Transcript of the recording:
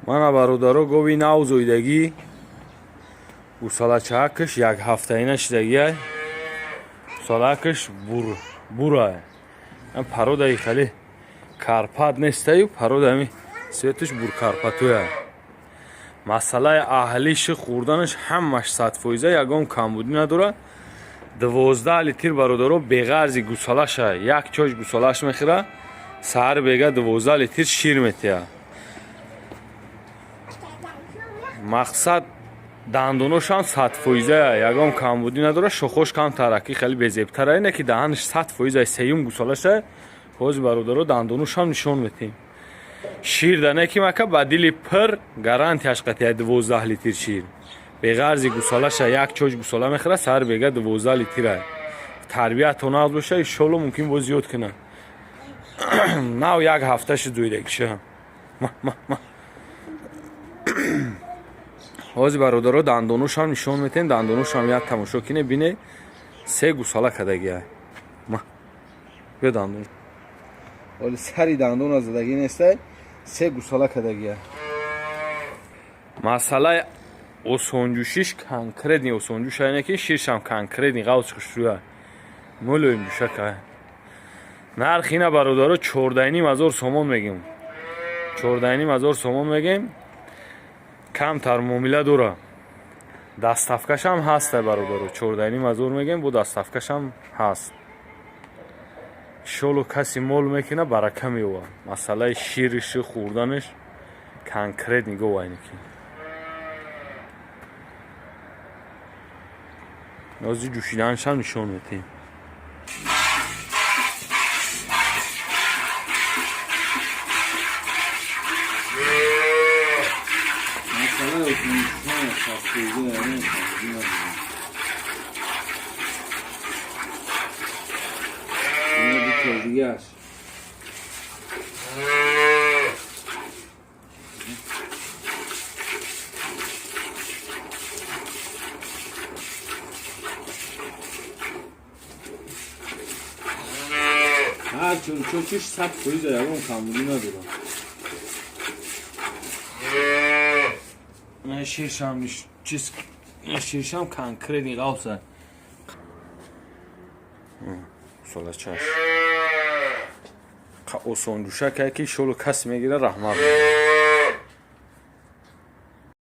Мана бародаро, гови нав зоидагӣ, гусалачаакаш як ҳафтаина шидагиай, гусалаакаш бурай. Пародаи хеле карпат нестаю, парода ами светаш буркарпатуя. Масъалаи аҳлиши хӯрданаш ҳамаш 100%, ягон камбудӣ надорад. 12 литр, бародаро, беғарзи гусалаша, як чош гусалаш мехӯра, саҳар бега 12 литр шир метиҳад. Мақсад, дандоношам 100%, ягон камбудӣ надорад. Шохош камтараки, хеле безебтара, ине ки даҳанаш 100%. Сеюм гусалаша. Ҳози, бародаро, дандоношам нишон метиҳем. Шир дане ки мака ба дили пир гарантияш қатия, 12 литр шир беғарзи гусалаша, як чош гусала мехӯра, саҳар бега 12 литра. Тарбиятон нағз боша, иншолло, мумкин боз зиёд кунад. Нав як ҳафташи зоидагиша. Ҳози, бародаро, дандоношам нишон метиҳем. Дандоношам як тамошо кине, бине, се гусала кардагия. Биё, дандон оли сари дандона задагӣ нестай, се гусала кардагия. Масъалаи осонҷӯшиш конкретный осонҷӯш айне ки ширшам конкретный ғавс хушрӯя, мулоим ҷӯшака. Нарх ина, бародаро, 14,5 ҳазор сомон мегем, 14,5 ҳазор сомон мегем, камтар муомила дора. Доставкашам ҳаста, бародаро. 14,5 ҳазор мегем, бо доставкашам ҳаст. Иншолло, каси мол мекуна, барака меёвад. Масъалаи шириши хӯрданаш конкретный гов айне ки нози ҷӯшиданашам нишон метиҳем. Масъалаи осонҷӯшона 100%, ягон камбудӣ надорад. Ина дутои дигааш. Ҳар чорчочиш 100%, ягон камбудӣ надорад. Ширшам чиз, ширшам конкретный ғавса, солачаш осонҷӯшакае ки шолу кас мегира, раҳмат.